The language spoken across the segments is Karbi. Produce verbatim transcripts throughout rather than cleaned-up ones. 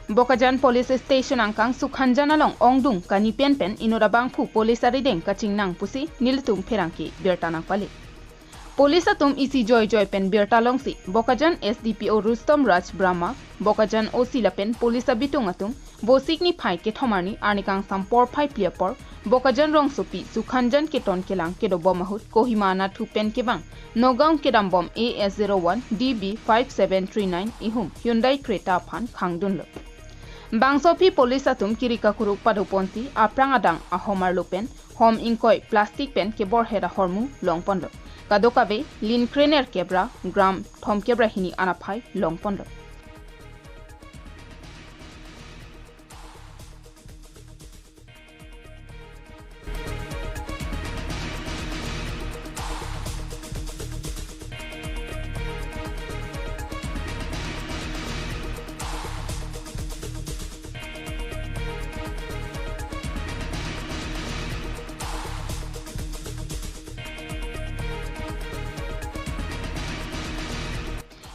Bokajan Police Station angkang Sukhanjan along ongdung kani pen pen inut abangphu police arideng kachingnang pusi nelitum pherangke birta nangpale. Police atum isi joijoi pen birta longsi Bokajan S D P O Rustom Raj Brahma, Bokajan O C lapen police abitung atum Vosik niphai kethom arni arnikangsam porphai phli apor Bokajan rongsopi Sukhanjan keton kelang kedobom ahut Kohima Nathu pen kevang Nagaon kedambom A S zero one D B five seven three nine ihum Hyundai Creta aphan khangdunlo. Bangso aphi police atum kiri kakuruk padoponsi aphrang adang ahom arlo pen hom ingkoi plastic pen keborhet ahormu longponlo. Kadokave lin krener kebra gram thomkebra hini anaphai longponlo.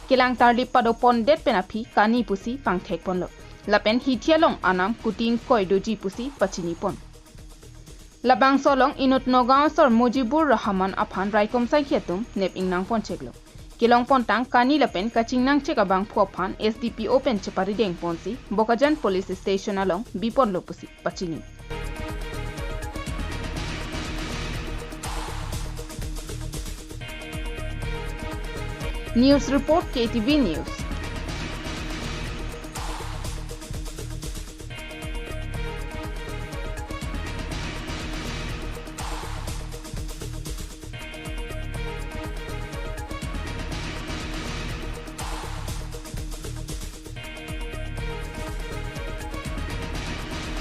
Kelang tarlip padopondet pen aphi kani pusi pangthekponlo. Lapen hithi along anam kuti ingkoi doji pusi pachinipon. Labangso along inut Nagaon asor Mujibur Rahman aphan raikom sanghi atum nep ingnangponcheklo. Kelongpontang kani lapen kachingnangchek abangphu aphan S D P O pen cheparidengponsi Bokajan Police Station along biponlo pusi pachini. News report, K T V News.